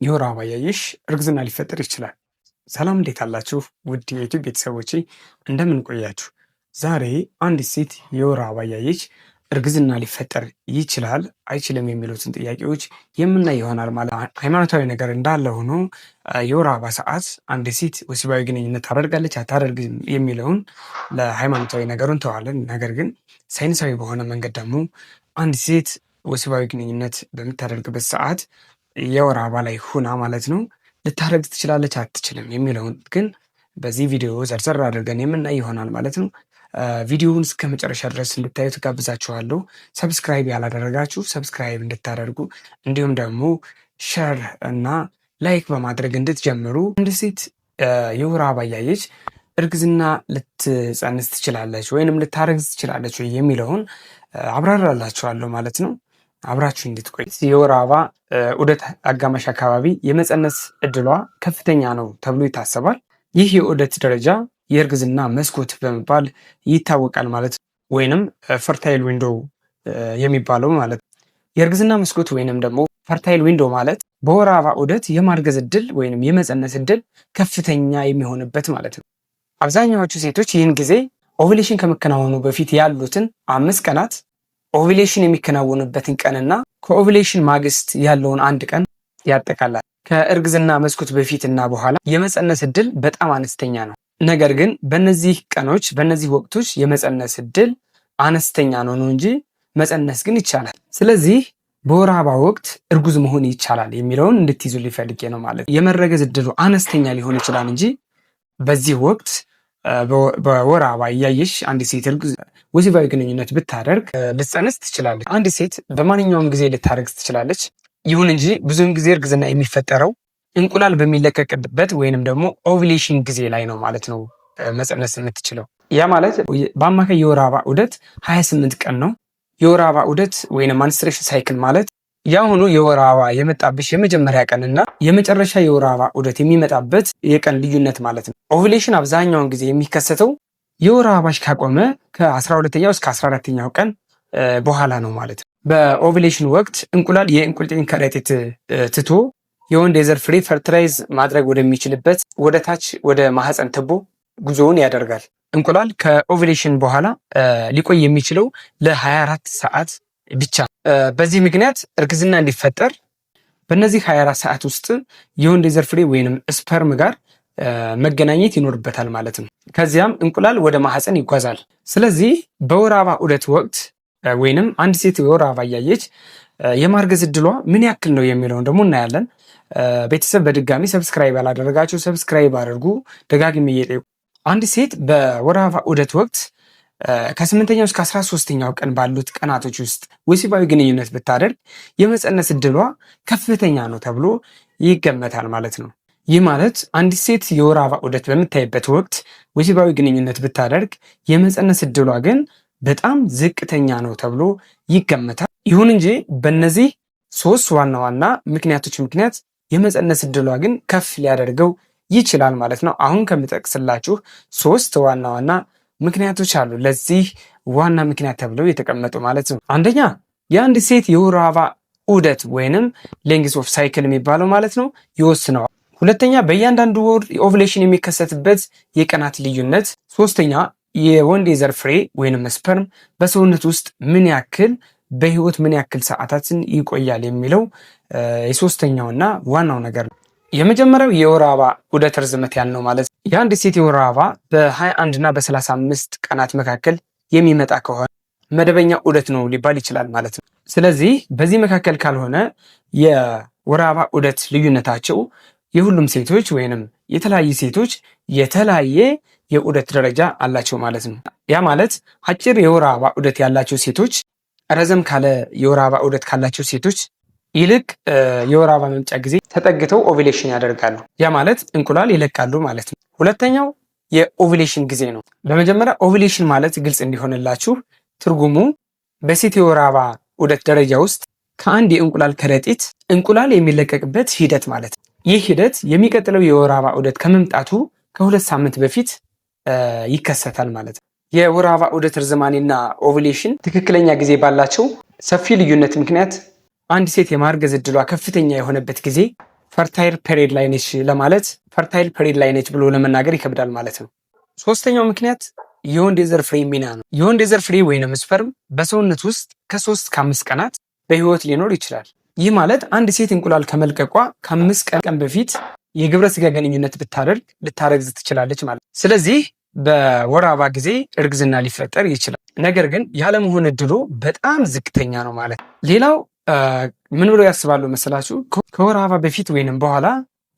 የወር አበባ እያየሽ እርግዝና ሊፈጠር ይችላል። ሰላም፣ እንዴት አላችሁ? ውድ የዩቲዩብ ቤተሰቦቼ፣ እንደምን ቆያችሁ? ዛሬ አንዲት ሴት የወር አበባ እያየች እርግዝና ሊፈጠር ይችላል አይችልም የሚሉትን ጥያቄዎች የምናይ ይሆናል። ማለት ሃይማኖታዊ ነገር እንዳለ ሆኖ የወር አበባ ሰዓት አንዲት ሴት ወሲባዊ ግንኙነት ታደርጋለች አታደርግም የሚለውን ለሃይማኖታዊ ነገሩን ተዋለን። ነገር ግን ሳይንሳዊ በሆነ መንገድ ደግሞ አንዲት ሴት ወሲባዊ ግንኙነት በምታደርግበት ሰዓት የወር አበባ ላይ ሁና ማለት ነው ልታረግዝ ትችላለች አትችልም የሚለውን ግን በዚህ ቪዲዮ ዘርዘር አድርገን የምናይ ይሆናል ማለት ነው። ቪዲዮውን እስከ መጨረሻ ድረስ እንድታዩ ትጋብዛችኋለሁ። Subscribe ያላደረጋችሁ subscribe እንድታደርጉ እንዲሁም ደግሞ share እና like በማድረግ እንድትጀምሩ። አንድ ሴት የወር አበባ እያየች እርግዝና ልትጸንስ ትችላለች ወይንም ልታረግዝ ትችላለች ወይ የሚለውን አብራራላችኋለሁ ማለት ነው። አብራችሁ እንድትቆይ። የወር አበባ ዑደት አጋማሽ አካባቢ የመፀነስ እድሏ ከፍተኛ ነው ተብሎ ይታሰባል። ይህ የዑደት ደረጃ የእርግዝና መስኮት በመባል ይታወቃል ማለት ነው። ወይንም fertile window የሚባለው ማለት ነው። የእርግዝና መስኮት ወይንም ደግሞ fertile window ማለት በወር አበባ ዑደት የማርገዝ እድል ወይንም የመፀነስ እድል ከፍተኛ የሚሆንበት ማለት ነው። አብዛኛዎቹ ሴቶች ይህን ጊዜ ovulation ከመከናወኑ በፊት ያሉትን 5 ቀናት፣ ovulation የሚከናወንበትን ቀንና ከ ovulation ማግስት ያለውን አንድ ቀን ያጠቃላል። ከእርግዝና መስኮት በፊትና በኋላ የመፀነስ እድል በጣም አነስተኛ ነው። ነገር ግን በእነዚህ ቀኖች፣ በእነዚህ ወቅቶች የመፀነስ እድል አነስተኛ ነው ነው እንጂ መፀነስ ግን ይቻላል። ስለዚህ በወር አበባ ወቅት እርጉዝ መሆን ይቻላል የሚለውን እንድትይዙ ፈልጌ ነው ማለት ነው። የመረገዝ እድሉ አነስተኛ ሊሆን ይችላል እንጂ በዚህ ወቅት በወር አበባ እያየሽ አንዲት ሴት እርጉዝ ወሲባዊ ግንኙነት ብታደርግ ልትጸንስ ትችላለች። አንዲት ሴት በማንኛውም ጊዜ ልታረግዝ ትችላለች። ይሁን እንጂ ብዙውን ጊዜ እርግዝና የሚፈጠረው እንቁላል በሚለቀቅበት ወይንም ደግሞ ovulation ጊዜ ላይ ነው ማለት ነው መፀነስ የምትችለው። ያ ማለት በአማካይ የወር አበባ ዑደት 28 ቀን ነው። የወር አበባ ዑደት ወይንም menstruation cycle ማለት የአሁኑ የወር አበባ የመጣብሽ የመጀመሪያ ቀንና የመጨረሻ የወር አበባ ዑደት የሚመጣበት የቀን ልዩነት ማለት ነው። Ovulation አብዛኛውን ጊዜ የሚከሰተው የወር አበባሽ ካቆመ ከ12ኛው እስከ 14ኛው ቀን በኋላ ነው ማለት ነው። በ ovulation ወቅት እንቁላል የእንቁልጤን ከረጢት ትቶ የወንድ የዘር ፍሬ fertilize ማድረግ ወደሚችልበት ወደ ታች ወደ ማህፀን ትቦ ጉዞውን ያደርጋል። እንቁላል ከ ovulation በኋላ ሊቆይ የሚችለው ለ24 ሰዓት ብቻ። በዚህ ምክንያት እርግዝና እንዲፈጠር በእነዚህ 24 ሰዓት ውስጥ የወንድ የዘር ፍሬ ወይንም sperm ጋር መገናኘት ይኖርበታል ማለት ነው። ከዚያም እንቁላል ወደ ማህፀን ይጓዛል። ስለዚህ በወር አበባ ዑደት ወቅት ወይንም አንድ ሴት የወር አበባ እያየች የማርገዝ እድሏ ምን ያክል ነው የሚለውን ደግሞ እናያለን። ቤተሰብ፣ በድጋሚ subscribe ያላደረጋችሁ subscribe አድርጉ። ደጋግሜ እየጠየቁ አንድ ሴት በወር አበባ ዑደት ወቅት ከ8ኛው እስከ 13ኛው ቀን ባሉት ቀናቶች ውስጥ ወሲባዊ ግንኙነት ብታደርግ የመፀነስ እድሏ ከፍተኛ ነው ተብሎ ይገመታል ማለት ነው። ይህ ማለት አንዲት ሴት የወር አበባ ዑደት በምታይበት ወቅት ወሲባዊ ግንኙነት ብታደርግ የመፀነስ እድሏ ግን በጣም ዝቅተኛ ነው ተብሎ ይገመታል። ይሁን እንጂ በእነዚህ ሶስት ዋና ዋና ምክንያቶች ምክንያት የመፀነስ እድሏ ግን ከፍ ሊያደርገው ይችላል ማለት ነው። አሁን ከምጠቅስላችሁ ሶስት ዋና ዋና ምክንያቶች አሉ ለዚህ ዋና ምክንያት ተብለው የተቀመጡ ማለት ነው። አንደኛ፣ የአንድ ሴት የወር አበባ ዑደት ወይንም length of cycle የሚባለው ማለት ነው ይወስነዋል። ሁለተኛ፣ በእያንዳንዱ ወር ovulation የሚከሰትበት የቀናት ልዩነት። ሶስተኛ፣ የወንድ የዘር ፍሬ ወይንም sperm በሰውነት ውስጥ ምን ያክል በህይወት ምን ያክል ሰዓታትን ይቆያል የሚለው የሶስተኛውና ዋናው ነገር ነው። የመጀመሪያው የወር አበባ ዑደት ርዝመት ያልነው ማለት የአንድ ሴት የወር አበባ በ21 እና በ35 ቀናት መካከል የሚመጣ ከሆነ መደበኛ ዑደት ነው ሊባል ይችላል ማለት ነው። ስለዚህ በዚህ መካከል ካልሆነ የወር አበባ ዑደት ልዩነታቸው የሁሉም ሴቶች ወይንም የተለያዩ ሴቶች የተለያየ የዑደት ደረጃ አላቸው ማለት ነው። ያ ማለት አጭር የወር አበባ ዑደት ያላቸው ሴቶች ረዘም ካለ የወር አበባ ዑደት ካላቸው ሴቶች ይልቅ የወር አበባ መምጫ ጊዜ ተጠግተው ovulation ያደርጋሉ። ያ ማለት እንቁላል ይለቃሉ ማለት ነው። ሁለተኛው የ ovulation ጊዜ ነው። በመጀመሪያ ovulation ማለት ግልጽ እንዲሆንላችሁ ትርጉሙ በሴት የወር አበባ ዑደት ደረጃ ውስጥ ከአንድ የእንቁላል ከረጢት እንቁላል የሚለቀቅበት ሂደት ማለት ነው። ይህ ሂደት የሚቀጥለው የወር አበባ ዑደት ከመምጣቱ ከ2 ሳምንት በፊት ይከሰታል ማለት ነው። የወር አበባ ዑደት ርዝማኔና ovulation ትክክለኛ ጊዜ ባላቸው ሰፊ ልዩነት ምክንያት አንድ ሴት የማርገዝ እድሏ ከፍተኛ የሆነበት ጊዜ Fertile period ላይ ነች ለማለት፣ fertile period ላይ ነች ብሎ ለመናገር ይከብዳል ማለት ነው። ሶስተኛው ምክንያት የወንድ የዘር ፍሬ ሚና ነው። የወንድ የዘር ፍሬ ወይንም sperm በሰውነት ውስጥ ከ3 ከ5 ቀናት በህይወት ሊኖር ይችላል። ይህ ማለት አንድ ሴት እንቁላል ከመልቀቋ ከ5 ቀን በፊት የግብረ ስጋ ግንኙነት ብታደርግ ልታረግዝ ትችላለች ማለት ነው። ስለዚህ በወር አበባ ጊዜ እርግዝና ሊፈጠር ይችላል። ነገር ግን ያለመሆን እድሉ በጣም ዝቅተኛ ነው ማለት ነው። ሌላው ምን ብለው ያስባሉ መሰላችሁ? ከወር አበባ በፊት ወይንም በኋላ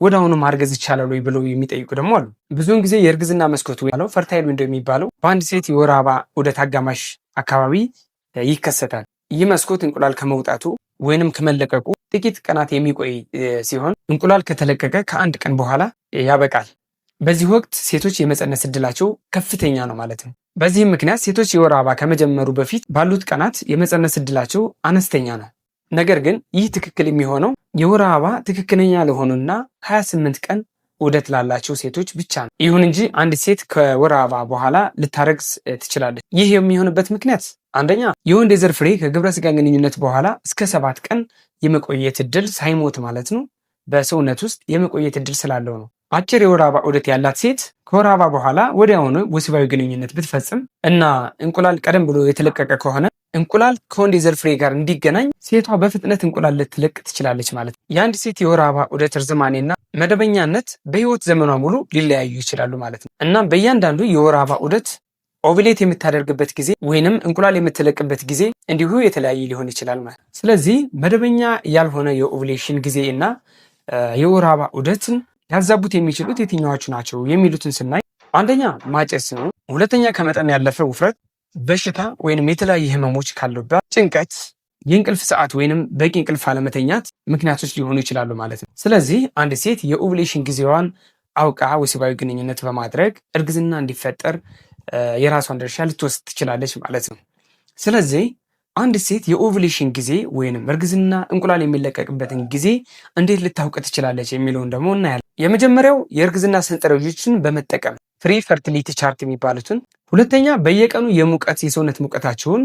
ወደ አሁኑ ማርገዝ ይቻላል ወይ ብለው የሚጠይቁ ደግሞ አሉ። ብዙውን ጊዜ የእርግዝና መስኮት ወይ fertile window የሚባለው በአንድ ሴት የወር አበባ ዑደት አጋማሽ አካባቢ ይከሰታል። ይህ መስኮት እንቁላል ከመውጣቱ ወይንም ከመለቀቁ ጥቂት ቀናት የሚቆይ ሲሆን እንቁላል ከተለቀቀ ከአንድ ቀን በኋላ ያበቃል። በዚህ ወቅት ሴቶች የመፀነስ እድላቸው ከፍተኛ ነው ማለት ነው። በዚህም ምክንያት ሴቶች የወር አበባ ከመጀመሩ በፊት ባሉት ቀናት የመፀነስ እድላቸው አነስተኛ ነው። ነገር ግን ይህ ትክክል የሚሆነው የወር አበባ ትክክለኛ ለሆኑና 28 ቀን ዑደት ላላቸው ሴቶች ብቻ ነው። ይሁን እንጂ አንዲት ሴት ከወር አበባ በኋላ ልታረግዝ ትችላለች። ይህ የሚሆንበት ምክንያት አንደኛ የወንድ የዘር ፍሬ ከግብረ ስጋ ግንኙነት በኋላ እስከ 7 ቀን የመቆየት እድል፣ ሳይሞት ማለት ነው፣ በሰውነት ውስጥ የመቆየት እድል ስላለው ነው። አጭር የወር አበባ ዑደት ያላት ሴት ከወር አበባ በኋላ ወዲያውኑ ወሲባዊ ግንኙነት ብትፈጽም እና እንቁላል ቀደም ብሎ የተለቀቀ ከሆነ እንቁላል ከወንድ የዘር ፍሬ ጋር እንዲገናኝ ሴቷ በፍጥነት እንቁላል ልትለቅ ትችላለች ማለት ነው። የአንድ ሴት የወር አበባ ዑደት ርዝማኔና መደበኛነት በህይወት ዘመኗ ሙሉ ሊለያዩ ይችላሉ ማለት ነው። እናም በእያንዳንዱ የወር አበባ ዑደት ovulate የምታደርግበት ጊዜ ወይንም እንቁላል የምትለቅበት ጊዜ እንዲሁ የተለያየ ሊሆን ይችላል ማለት ነው። ስለዚህ መደበኛ ያልሆነ የ ovulation ጊዜ እና የወር አበባ ዑደትን ሊያዛቡት የሚችሉት የትኛዎቹ ናቸው የሚሉትን ስናይ አንደኛ ማጨስ ነው። ሁለተኛ ከመጠን ያለፈ ውፍረት፣ በሽታ ወይንም የተለያዩ ህመሞች ካሉባት፣ ጭንቀት፣ የእንቅልፍ ሰዓት ወይንም በቂ እንቅልፍ አለመተኛት ምክንያቶች ሊሆኑ ይችላሉ ማለት ነው። ስለዚህ አንድ ሴት የ ovulation ጊዜዋን አውቃ ወሲባዊ ግንኙነት በማድረግ እርግዝና እንዲፈጠር የራሷን ድርሻ ልትወስድ ትችላለች ማለት ነው። ስለዚህ አንድ ሴት የ ovulation ጊዜ ወይንም እርግዝና እንቁላል የሚለቀቅበትን ጊዜ እንዴት ልታውቅ ትችላለች የሚለውን ደግሞ እናያለን። የመጀመሪያው የእርግዝና ሰንጠረዦችን በመጠቀም pre fertility chart የሚባሉትን፣ ሁለተኛ በየቀኑ የሙቀት የሰውነት ሙቀታቸውን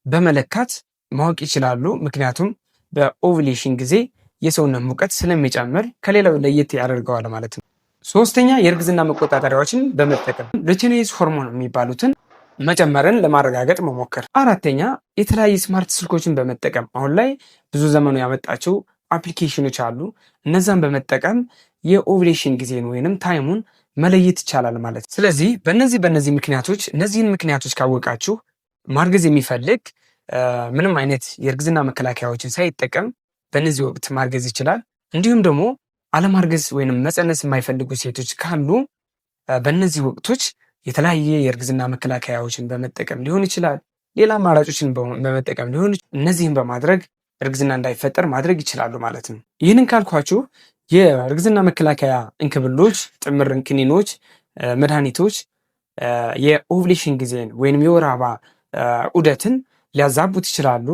በመለካት ማወቅ ይችላሉ። ምክንያቱም በ ovulation ጊዜ የሰውነት ሙቀት ስለሚጨምር ከሌላው ለየት ያደርገዋል ማለት ነው። ሶስተኛ የእርግዝና መቆጣጠሪያዎችን በመጠቀም luteinizing hormone የሚባሉትን መጨመርን ለማረጋገጥ መሞከር። አራተኛ የተለያዩ smart ስልኮችን በመጠቀም፣ አሁን ላይ ብዙ ዘመኑ ያመጣቸው application ኖች አሉ። እነዛን በመጠቀም የ ovulation ጊዜን ወይንም time ኡን መለየት ይቻላል ማለት ነው። ስለዚህ በእነዚህ ምክንያቶች፣ እነዚህን ምክንያቶች ካወቃችሁ ማርገዝ የሚፈልግ ምንም አይነት የእርግዝና መከላከያዎችን ሳይጠቀም በእነዚህ ወቅት ማርገዝ ይችላል። እንዲሁም ደግሞ አለማርገዝ ወይንም መፀነስ የማይፈልጉ ሴቶች ካሉ በእነዚህ ወቅቶች የተለያየ የእርግዝና መከላከያዎችን በመጠቀም ሊሆን ይችላል፣ ሌላ አማራጮችን በመጠቀም ሊሆን፣ እነዚህን በማድረግ እርግዝና እንዳይፈጠር ማድረግ ይችላሉ ማለት ነው። ይህንን ካልኳችሁ የእርግዝና መከላከያ እንክብሎች፣ ጥምር ክኒኖች፣ መድኃኒቶች የ ovulation ጊዜን ወይንም የወር አበባ ዑደትን ሊያዛቡት ይችላሉ፣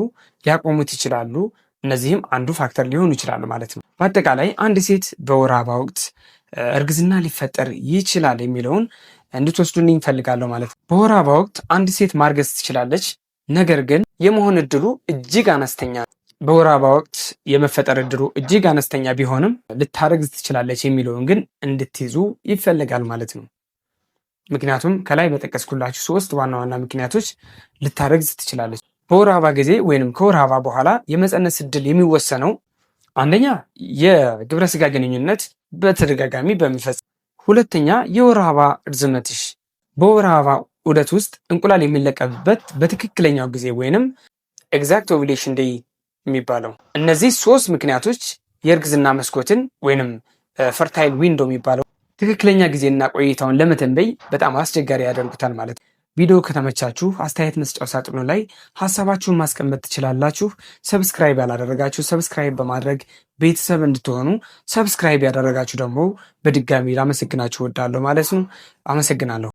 ሊያቆሙት ይችላሉ። እነዚህም አንዱ factor ሊሆኑ ይችላሉ ማለት ነው። በአጠቃላይ አንድ ሴት በወር አበባ ወቅት እርግዝና ሊፈጠር ይችላል የሚለውን እንድትወስዱልኝ እፈልጋለሁ ማለት ነው። በወር አበባ ወቅት አንድ ሴት ማርገዝ ትችላለች፣ ነገር ግን የመሆን እድሉ እጅግ አነስተኛ ነው። በወር አበባ ወቅት የመፈጠር እድሉ እጅግ አነስተኛ ቢሆንም ልታረግዝ ትችላለች የሚለውን ግን እንድትይዙ ይፈልጋል ማለት ነው። ምክንያቱም ከላይ በጠቀስኩላችሁ ሶስት ዋና ዋና ምክንያቶች ልታረግዝ ትችላለች። በወር አበባ ጊዜ ወይንም ከወር አበባ በኋላ የመፀነስ እድል የሚወሰነው አንደኛ የግብረ ስጋ ግንኙነት በተደጋጋሚ በመፈጸም፣ ሁለተኛ የወር አበባ ርዝመትሽ፣ በወር አበባ ዑደት ውስጥ እንቁላል የሚለቀቅበት በትክክለኛው ጊዜ ወይንም exact ovulation day የሚባለው። እነዚህ ሶስት ምክንያቶች የእርግዝና መስኮትን ወይንም fertile window የሚባለው ትክክለኛ ጊዜና ቆይታውን ለመተንበይ በጣም አስቸጋሪ ያደርጉታል ማለት ነው። ቪዲዮ ከተመቻችሁ አስተያየት መስጫው ሳጥኑ ላይ ሀሳባችሁን ማስቀመጥ ትችላላችሁ። Subscribe ያላደረጋችሁ subscribe በማድረግ ቤተሰብ እንድትሆኑ፣ subscribe ያደረጋችሁ ደግሞ በድጋሚ ላመሰግናችሁ እወዳለሁ ማለት ነው። አመሰግናለሁ።